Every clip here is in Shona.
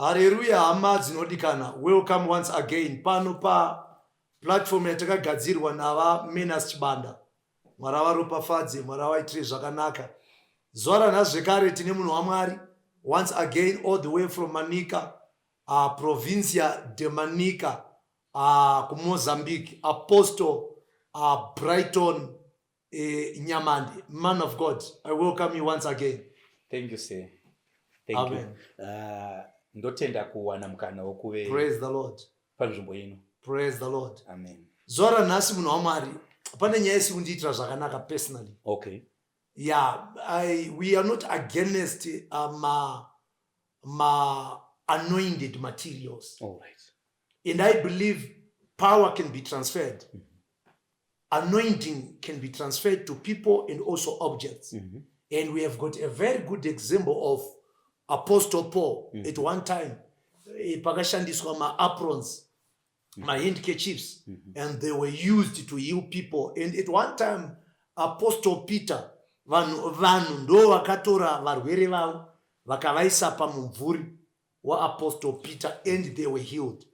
Hareruya hama dzinodikana. Welcome once again pano pa platform yatakagadzirwa nava Menas Chibanda. Mwari avaropafadze, Mwari avaitire zvakanaka. Zuva ranhasi zvekare tine munhu waMwari once again all the way from Manica, provincia de Manica, kuMozambique, Apostle Brighton Nyamande, man of God. I welcome you once again. Thank you, sir. Thank Amen. you. Ndotenda kuwana mukana wokuve Praise the Lord. Panzvimbo ino. Praise the Lord. Amen. Zuva ranhasi, munhu waMwari, pane nyaya isi kundiitira zvakanaka personally. Yeah, we are not against ma anointed materials. All right. And I believe power can be transferred. Anointing can be transferred to people and also objects. And we have got a very good example of Apostle Paul. At one time, pakashandiswa ma-aprons, ma-handkerchiefs, and they were used to heal people. And at one time, Apostle Peter, vanhu ndo vakatora varwere vavo vakavaisa pamumvuri waApostle Peter and they were healed.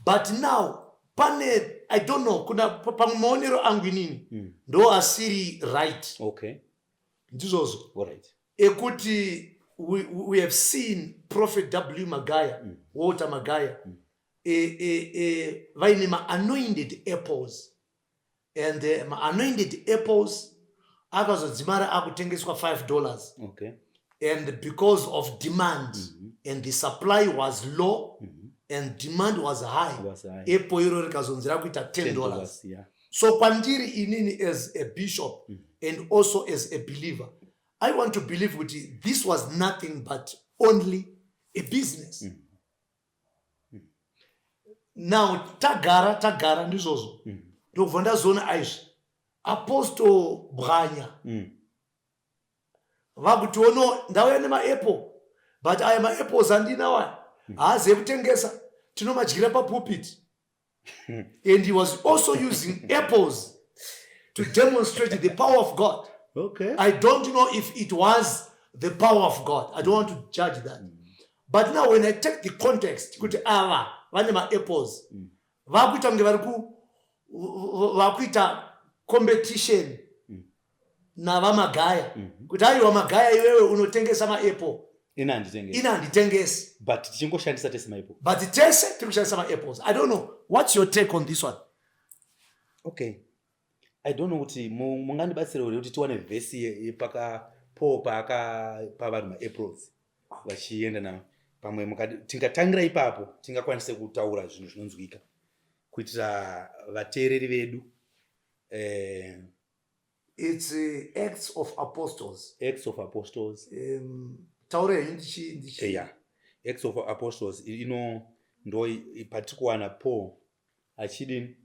But now, pane, I don't know, kuna pamwe maonero angu inini ndo asiri right. Ndizvozvo. All right. Ekuti we have seen Prophet W. Magaya, Walter Magaya, vaine ma-anointed apples. And ma-anointed apples akazodzimara akutengeswa $5. And because of demand and the supply was low and demand was high, Was high. Apple iro rikazonzi rakuita $10. $10, yeah. So kwandiri inini as a bishop and also as a believer, I want to believe kuti this was nothing but only a business. Now tagara tagara ndizvozvo, ndokubva ndazoona aizvi Apostle Bwanya vakuti ono ndauya nemaapple, but aya maapples andinawo aya haazi ekutengesa, tinomadyira papulpit. And he was also using apples to demonstrate the power of God. I don't know if it was the power of God. I don't want to judge that. But now when I take the context kuti ava vane maapples, vakuita kunge vari ku vakuita competition navaMagaya kuti aiwa, Magaya, iwewe unotengesa maapple. Ina handitengesi. Ina handitengesi. But tichingoshandisa tese maapple. But tese tiri kushandisa maapples. I don't know what's your take on this one. Okay, I don't know kuti mungandibatsira here kuti tiwane vhesi yepaka Paul paakapa vanhu maaprons vachienda nawo. Pamwe tingatangira ipapo, tingakwanise kutaura zvinhu zvinonzwika kuitira vateereri vedu. It's Acts of Apostles. Acts of Apostles. Taura henyu ndichi Yeah, Acts of Apostles ino ndo patiri kuwana Paul achidini,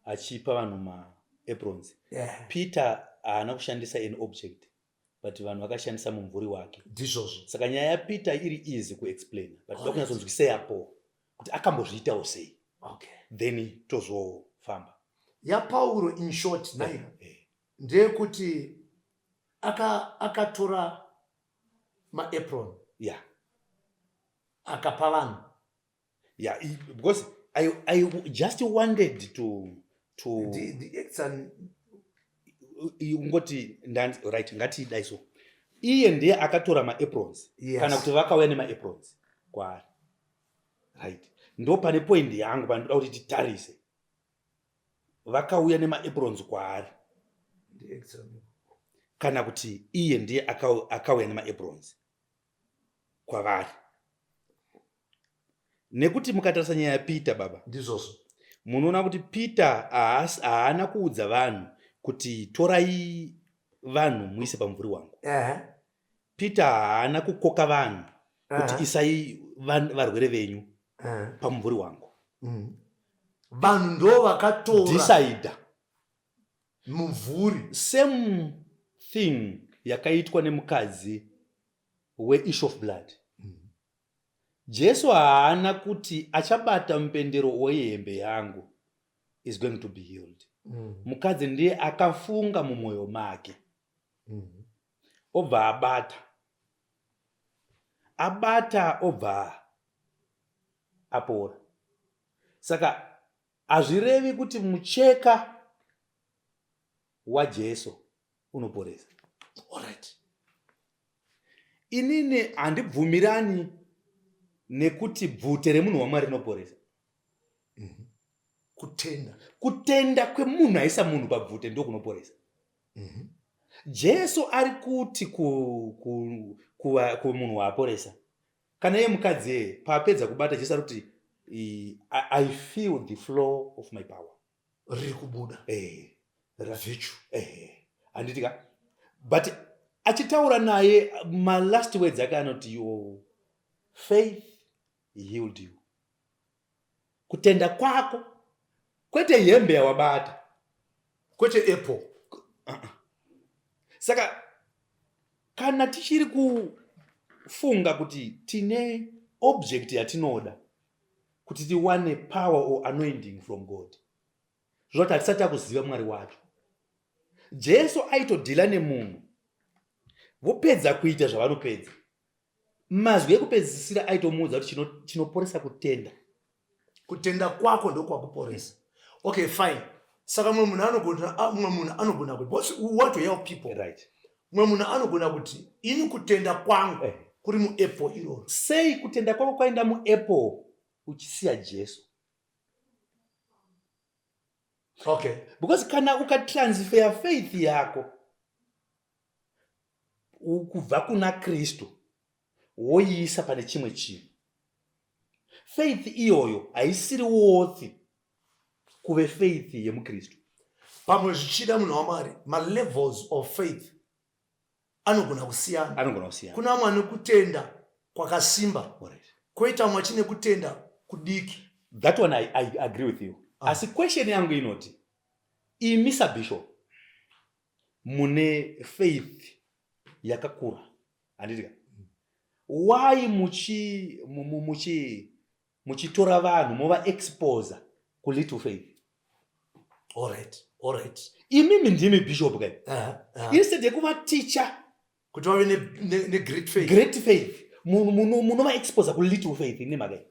achipa vanhu maaprons. Peter haana kushandisa an object, but vanhu vakashandisa mumvuri wake. Ndizvozvo. Saka nyaya yaPeter iri easy kuexplain, but toda kunyatsonzwisa yaPaul kuti akambozviitawo sei. Then tozofamba. YaPauro in short naika ndeyekuti akatora maapron akapa vanhu. Yeah, because I just wanted to The Acts and ungoti right, ngatidai so, iye ndiye akatora maaprons kana kuti vakauya nemaaprons kwaari, right? Ndo pane point yangu pandoda kuti titarise. Vakauya nemaaprons kwaari The Acts kana kuti iye ndiye akauya nemaaprons kwavari? Nekuti mukatarisa nyaya yaPeter, baba, Ndizvozvo. Munoona kuti Peter haana kuudza vanhu kuti torai vanhu muise pamumvuri wangu. Peter haana kukoka vanhu kuti isai varwere venyu pamumvuri wangu. Vanhu ndo vakatora Decide mumvuri. Same thing yakaitwa nemukadzi weissue of blood. Jesu haana kuti achabata mupendero wehembe yangu is going to be healed. Mukadzi ndiye akafunga mumwoyo make, obva abata, abata, obva Apora. Saka hazvirevi kuti mucheka waJesu unoporesa. Alright. Inini handibvumirani nekuti bvute remunhu waMwari rinoporesa. Kutenda. Kutenda kwemunhu aisa munhu pabvute ndokunoporesa. Jesu ari kuti kumunhu waaporesa, kana iye mukadzi eye paapedza kubata Jesu ari kuti, I feel the flow of my power. Riri kubuda. Virtue. Handiti ka? But achitaura naye malast words ake anoti, your faith healed you. Kutenda kwako, kwete hembe yawabata, kwete apple. Saka kana tichiri kufunga kuti tine object yatinoda kuti tiwane power or anointing from God, zvinoti hatisati takuziva Mwari wacho. Jesu aitodhila nemunhu, vopedza kuita zvavanopedza, mazwi ekupedzisira aitomuudza kuti chinoporesa kutenda. Kutenda kwako ndokwakuporesa. Okay, fine. Saka mumwe munhu anogona, mumwe munhu anogona kuti, because we want to help people. Mumwe munhu anogona kuti, ini kutenda kwangu kuri muapple iroro. Sei kutenda kwako kwaenda muapple uchisiya Jesu? Okay. Because kana ukatransfer faith yako kubva kuna Kristu woiisa pane chimwe chinhu, faith iyoyo haisiri worthy kuve faith yemuKristu. Pamwe zvichida, munhu waMwari, malevels of faith anogona kusiyana. Anogona kusiyana. Kuna vamwe ane kutenda kwakasimba, kwoita vamwe vachine kutenda kudiki. That one I agree with you. Asi question yangu inoti, imi sabishop mune faith yakakura, handiti ka? Why muchitora vanhu mova exposa kulittle faith? Alright. Imimi ndimi bishop kai. Instead yekuvaticha kuti vave negreat faith, great faith, munova exposa kulittle faith nemhaka iyi.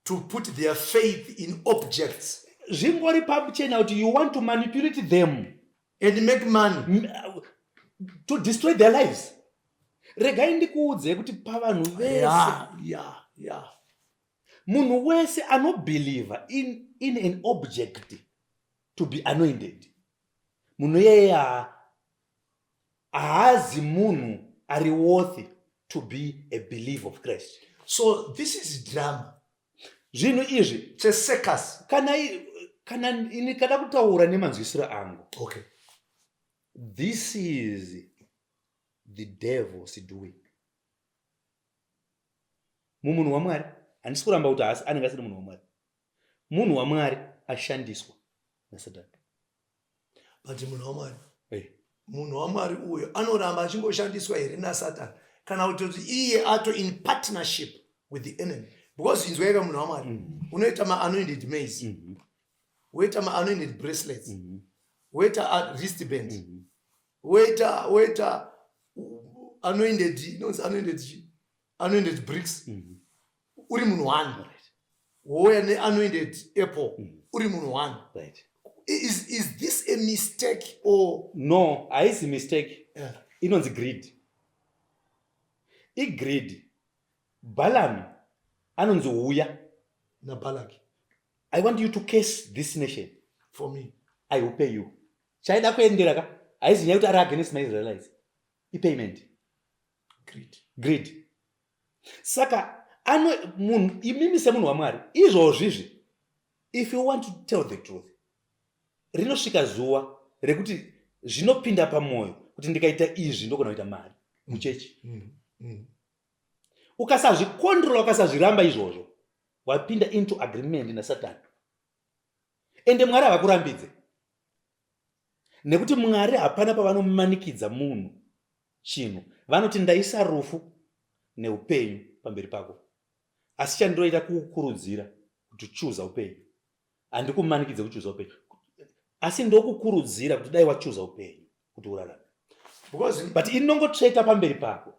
To put their faith in objects. Zvingori pachena kuti you want to manipulate them and make money, to destroy their lives. Regai ndikuudze kuti pavanhu vese, munhu wese anobelieva in an object to be anointed, munhu iyeye haazi munhu ari worthy to be a believer of Christ. So this is drama. Zvinhu izvi checircus. Kana ini kada kutaura nemanzwisiro angu, this is the devil's doing mumunhu waMwari. Handisi kuramba kuti haasi, anenge asiri munhu waMwari. Munhu waMwari ashandiswa naSatani. But munhu waMwari, munhu waMwari uyo anoramba achingoshandiswa here naSatani, kana kutoti iye ato in partnership with the enemy? Because inzwaika, munhu waMwari, unoita maanointed mace, woita maanointed bracelets, woita wristband, woita anointed, inonzi anointed chi, anointed bricks, uri munhu one. Wouya neanointed apple, uri munhu one. Is this a mistake or? No, haisi mistake. Inonzi greed, igreed. Balaam anonzi uya naBalaki. "I want you to curse this nation for me. I will pay you." Chaida kuendera ka, haizi nyaya kuti ari against maIsraelites, ipayment. Greed. Greed. Saka ano munhu, imimi semunhu waMwari, izvozvizvi, if you want to tell the truth, rinosvika zuva rekuti zvinopinda pamwoyo kuti ndikaita izvi ndogona kuita mari muchechi. Ukasazvikontrola, ukasazviramba izvozvo, wapinda into agreement naSatani. Ende Mwari havakurambidze, nekuti Mwari hapana pavanomanikidza munhu chinhu. Vanoti, "Ndaisa rufu neupenyu pamberi pako, asi chandinoita kukukurudzira kuti chuza upenyu." Handikumanikidze kuchuza upenyu, asi ndokukurudzira kuti dai wachuza upenyu kuti urarame. Because But inongotsveta pamberi pako.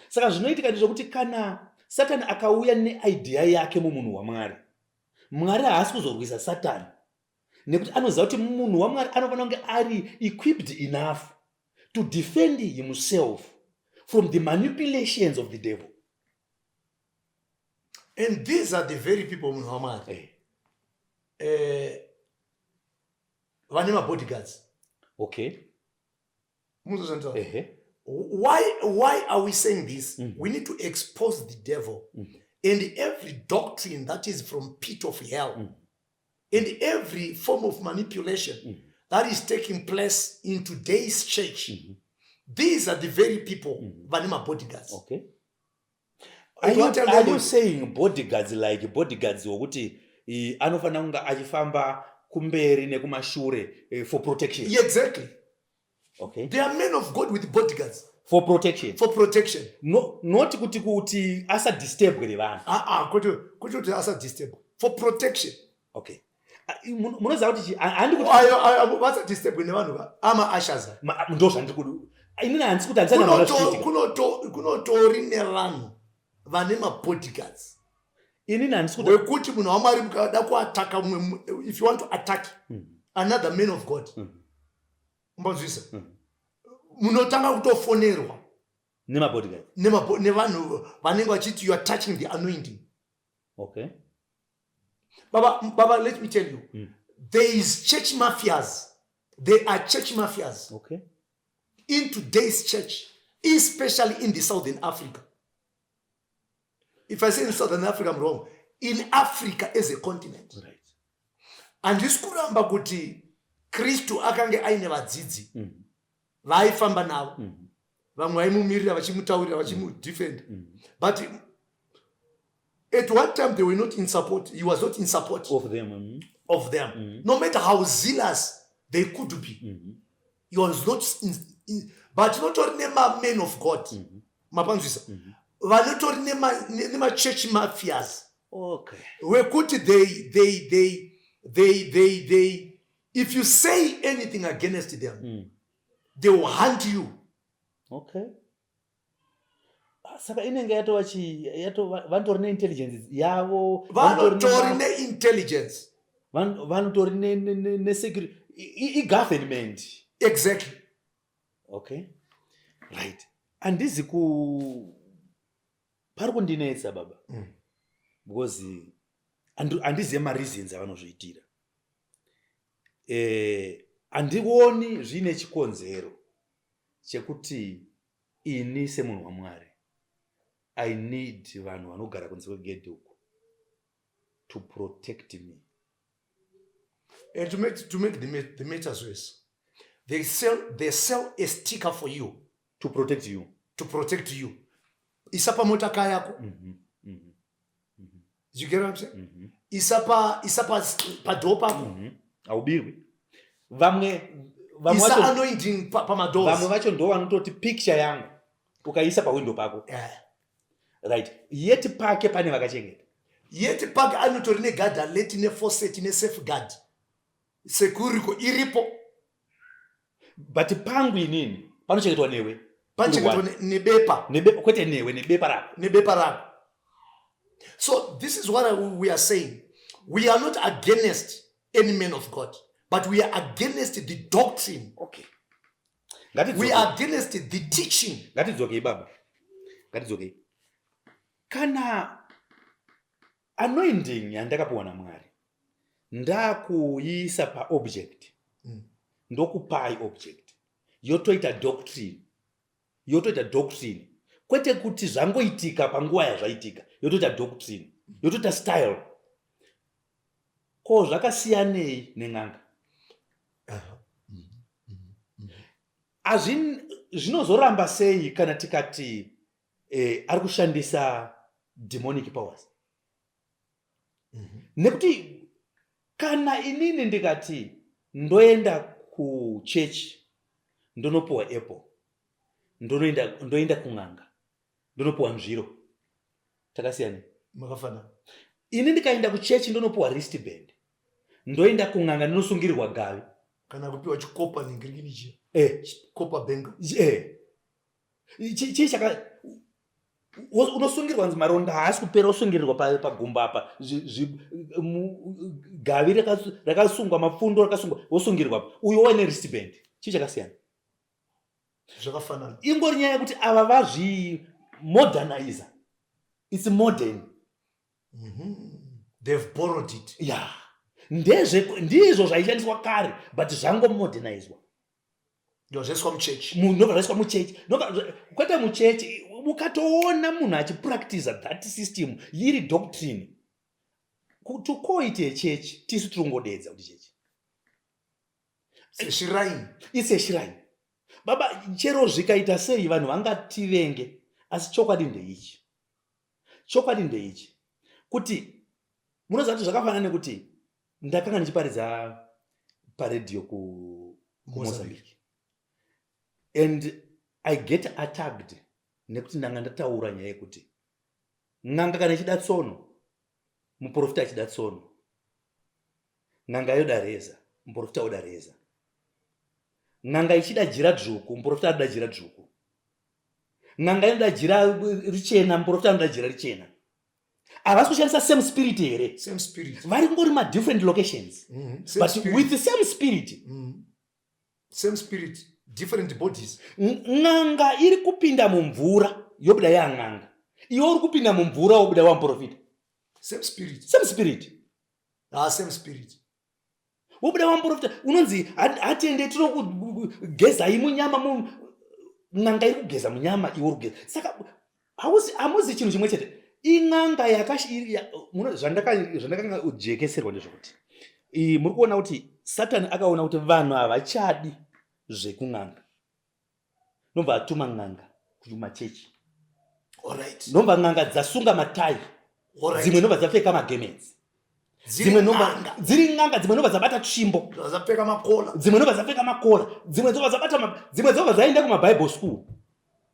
Saka zvinoitika ndezvekuti kana Satani akauya neidea yake mumunhu waMwari, Mwari haasi kuzorwisa Satani nekuti anoziva kuti munhu waMwari anofanira kunge ari equipped enough to defend himself from the manipulations of the devil. And these are the very people, munhu waMwari, vane mabodyguards. Muzozvanzwa? Ehe. Why are we saying this? We need to expose the devil and every doctrine that is from pit of hell and every form of manipulation that is taking place in today's church. These are the very people vane mabodyguards. Are At you, one time are you they- saying bodyguards like bodyguards wokuti anofanira kunge achifamba kumberi nekumashure for protection? Yeah, exactly. They are men of God with bodyguards. For protection. For protection. No, not kuti asadisturbwe nevanhu. Ah, ah, kuti asadisturb, for protection. Okay. Ah, munoziva kuti handi kuti Ayo, ayo, vasadisturbwe nevanhu ama-ushers. Ndo zvandiri kudu inini, handisi kuti handisana zvichiitika. Kunotori nevanhu vane mabodyguards Inini handisi kuti wekuti munhu waMwari mukada kuataka mumwe if you want to attack another man of God, umbazvisa, munotanga kutofonerwa nemabodyguards, nevanhu vanenge vachiti you are touching the anointing. Baba, baba, let me tell you, there is church mafias. There are church mafias in today's church, especially in the Southern Africa. If I say in Southern Africa, I'm wrong. In Africa as a continent. Handisi kuramba kuti Kristu akange aine vadzidzi vaaifamba navo, vamwe vaimumirira, vachimutaurira, vachimudefend, but at one time they were not in support. He was not in support of them. Of them. No matter how zealous they could be, he was not in, but notori nemamen of God, mapanzwisa, vanotori nemachurch mafias wekuti they if you say anything against them, they will hunt you. Okay. Ah, saka inenge yatova chi yatova vanotori neintelligence yavo. Vanotori neintelligence. Vanotori nesecurity, igovernment. Exactly. Okay, right. Handizi ku pari kundinetsa, baba, because handizive mareasons avanozviitira. Handioni zviine chikonzero chekuti ini semunhu waMwari I need vanhu vanogara kunze kwegedhi uku to protect me. And to make the matters worse, they sell a sticker for you. To protect you. To protect you. Isa pamotaka yako. You get what I'm saying? Mm -hmm. Isa padoor pako. Haubirwi. Vamwe Isa vacho anointing pamadoors. Vamwe vacho ndo vanototi picture yangu ukaisa pawindo pako. Right, yet pake pane vakachengeta. Yet pake anotori neguard alert, nefaucet, nesafeguard, security iripo. But pangu inini panochengetwa newe. Panochengetwa nebepa. Nebepa, kwete newe, nebepa rako. Nebepa rako. So this is what we are saying. We are not against any man of God, but we are against the doctrine. We are against the teaching. Ngatidzokei, baba, ngatidzokei. Kana anointing yandakapiwa naMwari ndakuiisa paobject, ndokupai object, yotoita doctrine, yotoita doctrine, kwete kuti zvangoitika panguva yazvaitika, yotoita doctrine, yotoita style, ko zvakasiyanei nen'anga? Zvinozoramba sei kana tikati ari kushandisa demonic powers? Nekuti kana inini ndikati ndoenda kuchechi ndonopiwa apple, ndoenda kun'anga ndonopiwa nzviro, takasiyana. Makafanana. Ini ndikaenda kuchechi ndonopiwa wristband, ndoenda kun'anga ndinosungirirwa gavi. Kana kupiwa chikopa nengirikini chiya, copper bangle. Chii chaka Unosungirwa nzi maronda haasi kupera, osungirirwa pagumbo apa, gavi rakasungwa, mapfundo rakasungwa, wosungirirwa apa, uyo waine wristband. Chii chakasiyana? Zvakafanana. Ingori nyaya yekuti ava vazvimodernizer. It's modern. They've borrowed it. Ya, ndezve ndizvo zvaishandiswa kare, but zvangomodernizwa. Ndozvaiswa muchechi. Ndobva zvaiswa muchechi. Kwete muchechi, ukatoona munhu achipractiza that system iri doctrine, to call it a church, tisu tirongodedza kuti chechi. Seshrine. It's a shrine, baba. Chero zvikaita sei, vanhu vangativenge, asi chokwadi ndeichi, chokwadi ndeichi kuti munoziva kuti zvakafanana nekuti ndakanga ndichiparidza paredhiyo kuMozambique and I get attacked nekuti ndanga ndataura nyaya yekuti n'anga kana ichida tsono, muprofita achida tsono, n'anga yoda reza, muprofita oda reza. N'anga ichida jira dzvuku, muprofita anoda jira dzvuku. N'anga inoda jira richena, muprofita anoda jira richena. Havasi kushandisa same spirit here? Same spirit. Vari kungori madifferent locations, Same but spirit. With the same spirit. Same spirit, different bodies. N'anga iri kupinda mumvura yobuda yan'anga, iwe uri kupinda mumvura wobuda wamuprofita. Same spirit. Same spirit. Ah, same spirit. Wobuda wamuprofita, unonzi hatende tinokugezai munyama. N'anga iri kugeza munyama, iwe uri kugeza. Saka hamuzi chinhu chimwe chete. In'anga zvandakanga ujekeserwa ndezvokuti muri kuona kuti Satani akaona kuti vanhu havachadi zvekun'anga, nobva atuma n'anga kumachechi. Nobva n'anga dzasunga matai, dzimwe nobva dzapfeka magarments. Dziri Dzimwe nobva n'anga. Dziri n'anga. Dzimwe nobva dzabata tsvimbo. Dzapfeka makola. Dzimwe nobva dzapfeka makola, dzimwe dzobva dzabata dzimwe dzobva dzaenda kumabible school.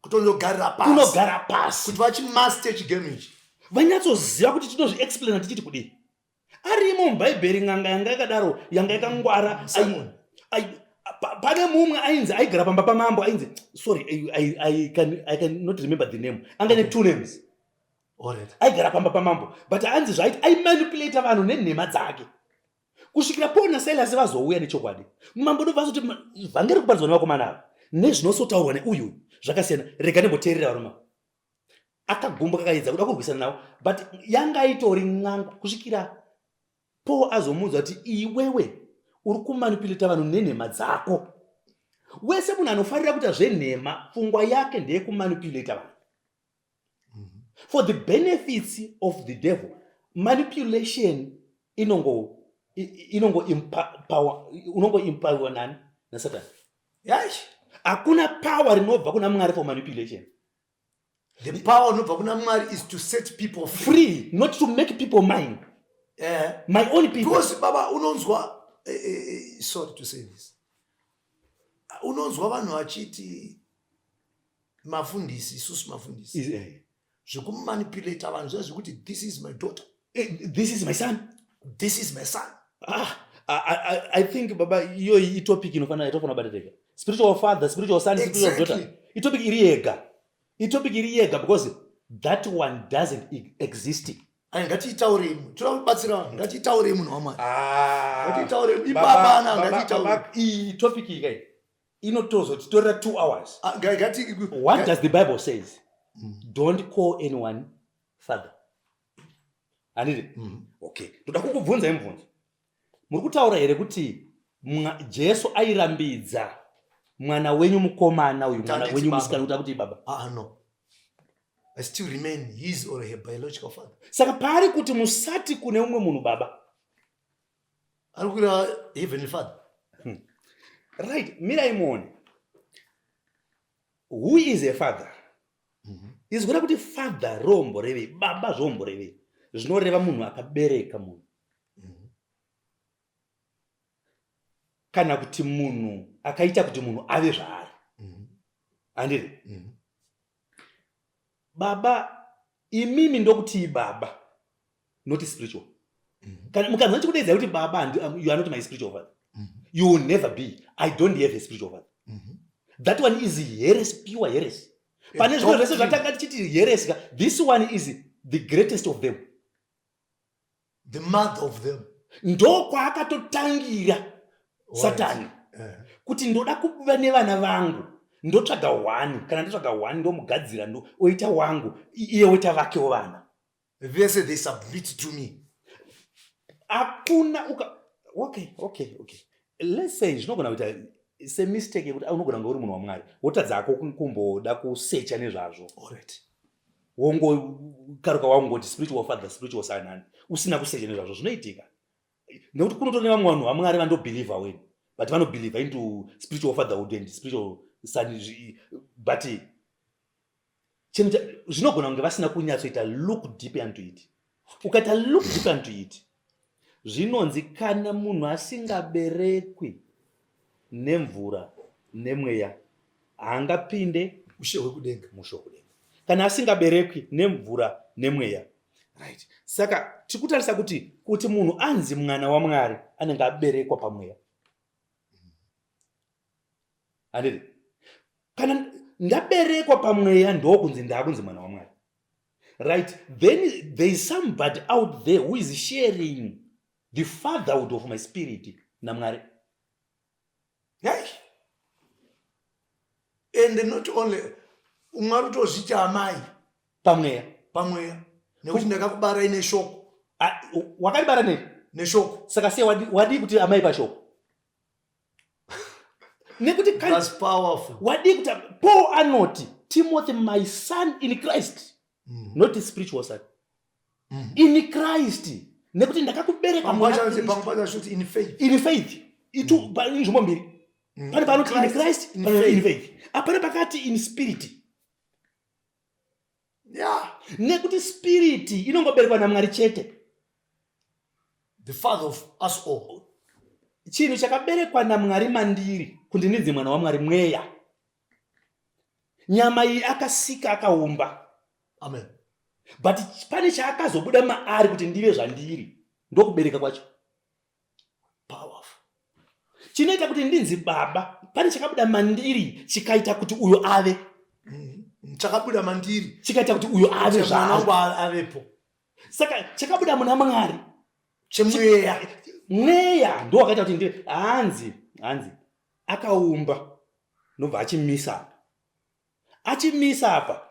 Kutondogarira pasi. Kunogara pasi. Kuti vachimaster chigame ichi. Vanyatsoziva kuti tinozviexplaina tichiti kudii. Arimo mubhaibheri n'anga yanga yakadaro, yanga yakangwara. Simon. Pane mumwe ainzi aigara pamba pamambo, ainzi, sorry, I cannot remember the name, anga ne two names. Aigara pamba pamambo, but anzi zvaiti aimanipulata vanhu nenhema dzake kusvikira Paul naSilas vazouya nechokwadi. Mambo ndobva azoti, "Vhangeri kuparidzwa nevakomana ava nezvinosotaurwa neuyu zvakasiyana, rega ndimboteerera varume ava." Akagumbuka, akaedza kuda kurwisana navo, but yanga itori n'anga kusvikira Paul azomuudza kuti, "Iwewe uri kumanipulata vanhu nenhema dzako." Wese munhu anofarira kuita zvenhema, pfungwa yake ndeyekumanipulata vanhu for the benefits of the devil. Manipulation inongo empower, unongo empower nani? NaSatani. Hakuna power rinobva kuna Mwari for manipulation. The power unobva kuna Mwari is to set people free. Free, not to make people mine, my own people. Because baba, unonzwa, sorry to say this, unonzwa vanhu vachiti mafundisi, isusu mafundisi, zvekumanipulata vanhu zviya zvekuti, "This is my daughter." "This is my son." "This is my son." Ah, I think baba, iyoyi itopic inofanira, itofanira kubata tega. Spiritual father, spiritual son, spiritual daughter, itopic iri yega, itopic iri yega, because that one doesn't exist. Ai, ngatiitaurei, toda kubatsira vanhu, ngatiitaurei, munhu waMwari. Ah, Ngatiitaurei, baba, ipapana, baba, ngatiitaurei. baba, iyi topic iyi kai inotozotitorera 2 hours. Ah, What does the Bible says? Don't call anyone father, handiti? Okay, ndoda kukubvunza imubvunzo. Muri kutaura here kuti Jesu airambidza mwana wenyu mukomana uyu, mwana Tanditi wenyu baba. musikana, kuti akuti baba? Ah, no, I still remain his or her biological father. Saka paari kuti musati kune umwe munhu baba, Ari kuira heavenly Father. Right, mirai muone. Who is a father? Izwi rekuti father romborevei? Baba zvomborevei? Zvinoreva munhu akabereka munhu kana kuti munhu akaita kuti munhu ave zvaari, handiti? Baba, imimi ndokutii baba, not spiritual. Kana mukanzwa ndichikudaidzai kuti baba, you are not my spiritual father. You will never be. I don't have a spiritual father. That one is heresy, pure heresy. Pane zvimwe zvese zvatanga tichiti heresy, this one is the greatest of them. The mother of them. Ndokwaakatotangira Satani kuti ndoda kuva nevana vangu, ndotsvaga one, kana ndotsvaga one ndomugadzira, ndo oita wangu, iye oita vakewo vana. Vese they submit to me. Hakuna uka okay, let's say zvinogona kuita semistake yekuti unogona kunge uri munhu waMwari, wotadza hako kumboda kusecha nezvazvo. Wongokaruka wangoti spiritual father, spiritual son, ani usina kusecha nezvazvo. Zvinoitika nekuti kunotori nevamwe vanhu vaMwari vandobhelievha weni, but vanobhelievha into spiritual fatherhood and spiritual son, but chinhu zvinogona kunge vasina kunyatsoita look deep into it. Ukaita look deep into it, zvinonzi kana munhu asingaberekwi nemvura nemweya, haangapinde ushe hwekudenga. Mushe wekudenga, kana asingaberekwi nemvura nemweya, right? Saka tiri kutarisa kuti munhu anzi mwana waMwari anenge aberekwa pamweya, handiti? Kana ndaberekwa pamweya, ndokunzi ndaakunzi mwana waMwari, right? Then there is somebody out there who is sharing the fatherhood of my spirit naMwari. Hey. And not only Mwari utozviti amai. Pamweya. Pamweya, nekuti ndakakubarai neshoko. Ah, wakaribara nei? Neshoko. Saka sei wadii kuti amai pashoko? Nekuti That's powerful. Wadii kuti Paul anoti, "Timothy, my son in Christ," not spiritual son, in Christ, nekuti ndakakubereka muna Kristu. Pamwe pacho kuti in faith. In faith. Itu inzvimbo mbiri. Pane panoti in Christ, in pane in faith. Faith, apane pakati in spirit. Nekuti spirit inongoberekwa naMwari chete. The father of us all. Chinhu chakaberekwa naMwari mandiri kuti ndinzi mwana waMwari mweya. Nyama iyi akasika, akaumba. Amen. But pane chaakazobuda maari kuti ndive zvandiri, ndokubereka kwacho. Powerful. Chinoita kuti ndinzi baba, pane chakabuda mandiri chikaita kuti uyo ave. Chakabuda mandiri chikaita kuti uyo ave mwana zvaari. Wangu avepo. Saka chakabuda muna Mwari chemweya. Mweya ndo wakaita kuti ndive. Hanzi akaumba, ndobva achimisa apa, achimisa apa,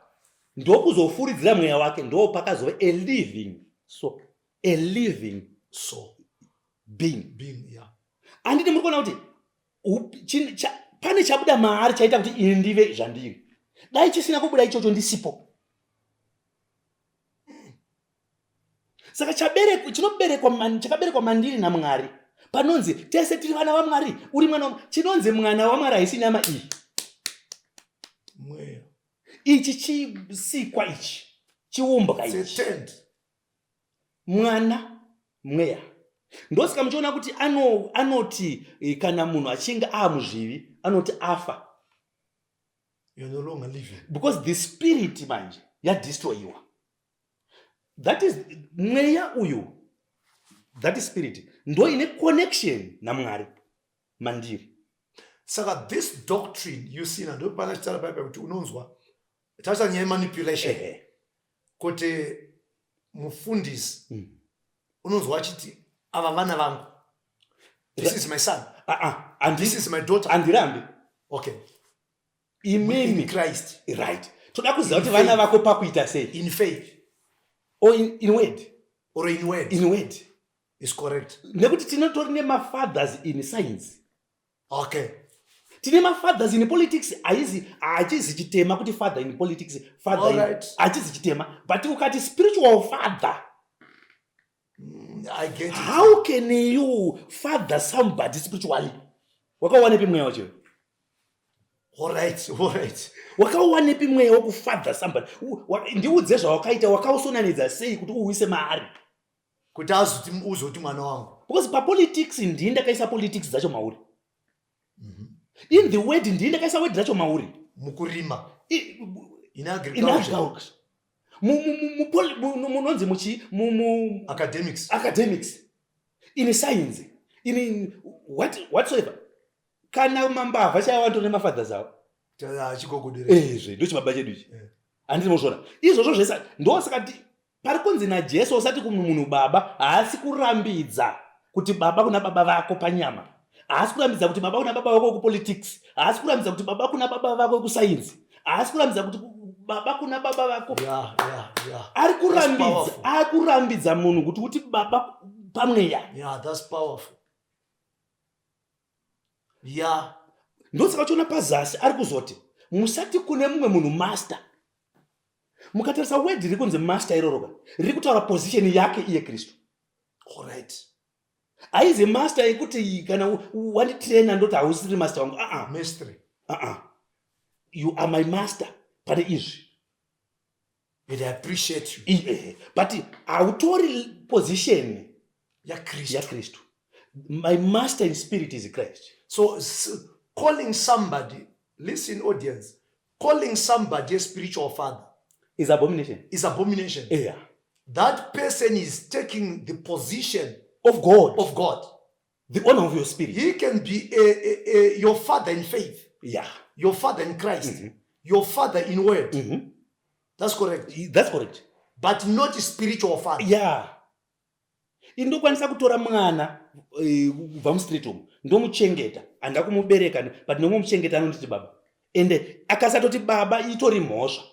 ndokuzofuridzira mweya wake, ndo pakazova a living, so a living so being. Being, yeah. Handiti muri kuona kuti pane chabuda maari chaita kuti ini ndive zvandiri? Dai chisina kubuda ichocho, ndisipo. Saka chinoberekwa, chakaberekwa mandiri naMwari, panonzi tese tiri vana vaMwari, uri mwana chinonzi mwana waMwari haisi nyama iyi. Mweya. Ichi chisikwa ichi, chiumbwa It's a ichi tent. Mwana mweya. Ndosaka muchiona kuti anoti kana munhu achinge aamuzvivi, anoti afa. You're no longer living. Because the spirit manje yadestroyiwa. That is mweya uyu, that is spirit, ndo ine connection naMwari mandiri. Saka this doctrine, you see, ndo pana chitara paipa kuti unonzwa tacha nyaya yemanipulation, kuti mufundisi unonzwa achiti, "Ava vana vangu, this is my son." Ah, ah, "This is my daughter." Handirambi. In Imimi Christ. Right, toda kuziva kuti vana vako pakuita sei? In faith. Or in word. Or in word. In word. Is correct. Nekuti tinotori nemafathers in science. Tine mafathers in politics. Haizi, hachizi chitema kuti father in politics, father in hachizi chitema, but ukati spiritual father, I get it. How can you father somebody spiritually? Wakawanepi mweya wacho? All right. Wakawanepi mweya wekufather somebody? Ndiudze zvawakaita, wakausonanidza sei kuti uuise maari? Kuti azoti uzoti mwana wangu. Because papolitics ndii ndakaisa politics dzacho mauri. In the word, ndii ndakaisa word racho mauri. Mukurima. In In agriculture. Agriculture, munonzi muchi Academics. Academics, in science, in whatsoever. Kana mambavha chaivo vanotori nemafathers avo. Ezve ndochibaba chedu ichi. Handiti mozviona izvozvo zvese? Ndosaka pari kunzi naJesu, usati kumunhu baba. Haasi kurambidza kuti baba kuna baba vako panyama, haasi kurambidza kuti baba kuna baba vako kupolitics, haasi kurambidza kuti baba kuna baba vako kusainzi, haasi kurambidza kuti baba kuna baba vako. Ari kurambidza, ari kurambidza munhu kuti baba pamweya. Yeah, that's powerful. Yeah. Ndosaka uchiona pazasi ari kuzoti, musati kune mumwe munhu master. Mukatarisa word riri kunzi master iroroka, riri kutaura position yake iye Kristu. Alright. Haizi master yekuti kana wanditraina ndoti hausiri master wangu. Aa. Mystery. Aa, you are my master pane izvi. And I appreciate you. But hautori position yaKristu. YaKristu. My master in spirit is Christ. So calling somebody, listen audience, calling somebody a spiritual father is abomination. Is abomination. That person is taking the position of God. Of God. The owner of your spirit. He can be your father in faith, your father in Christ, your father in word. That's correct. That's correct. But not a spiritual father. Yeah, indokwanisa kutora mwana kubva mustreet umu, ndomuchengeta, handa kumubereka, but ndomuchengeta, anonditi baba. Ende akasatoti baba, itori mhosva.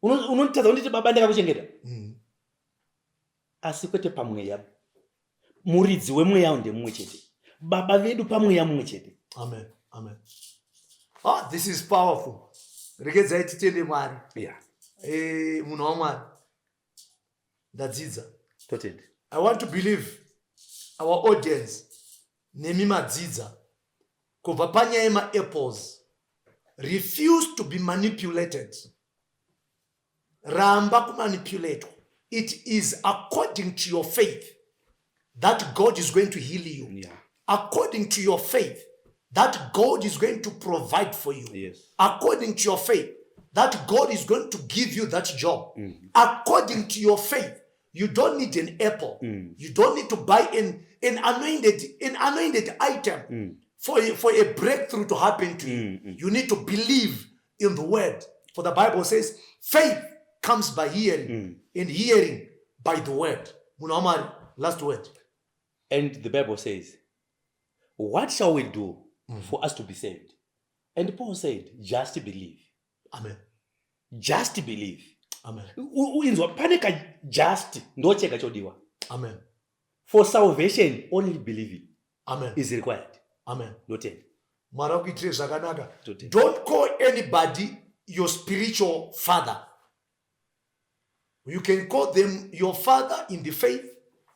Unonditadza kunditi baba, ndakakuchengeta. Asi kwete pamweya. Muridzi wemweya ndemumwe chete, baba vedu pamweya mumwe chete. Amen, amen. Ah, this is powerful. Regedzai titende Mwari. Munhu waMwari, ndadzidza. Totende. I want to believe our audience nemi madzidza kubva panyaya yemaapples. Refuse to be manipulated. Ramba kumanipulatwa. It is according to your faith that God is going to heal you, according to your faith that God is going to provide for you, according to your faith that God is going to give you that job. According to your faith. You don't need an apple. You don't need to buy an anointed item for a breakthrough to happen to you. You need to believe in the word. For the Bible says, faith comes by hearing, and hearing by the word. Munhu waMwari, last word. And the Bible says, "What shall we do for us to be saved?" And Paul said, "Just believe." Amen. Just believe. Amen. Inzwa, pane ka just ndochega chodiwa. Amen. For salvation, only believing Amen. is required. Amen. Ndotenda. Mwari akuitire zvakanaka. Totenda. Don't call anybody your spiritual father. You can call them your father in the faith,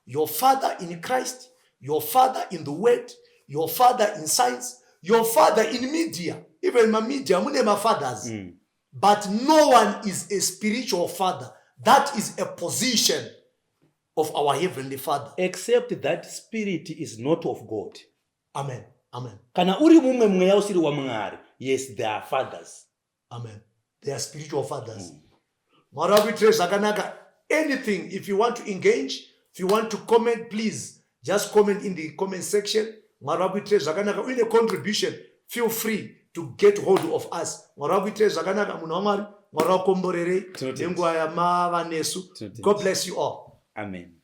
your father in Christ, your father in the word, your father in science, your father in media. Even mamedia mune mafathers. But no one is a spiritual father. That is a position of our heavenly Father. Except that spirit is not of God. Amen, amen. Kana uri mumwe mweya usiri waMwari, yes, they are fathers. Amen. They are spiritual fathers. Mwari akuitire zvakanaka. Anything, if you want to engage, if you want to comment, please just comment in the comment section. Mwari akuitire zvakanaka. Uine contribution, feel free to get hold of us. Mwari akuitire zvakanaka. Munhu waMwari, Mwari akomborerei Tinotenda. nenguva yamava nesu. Tinotenda. God bless you all. Amen.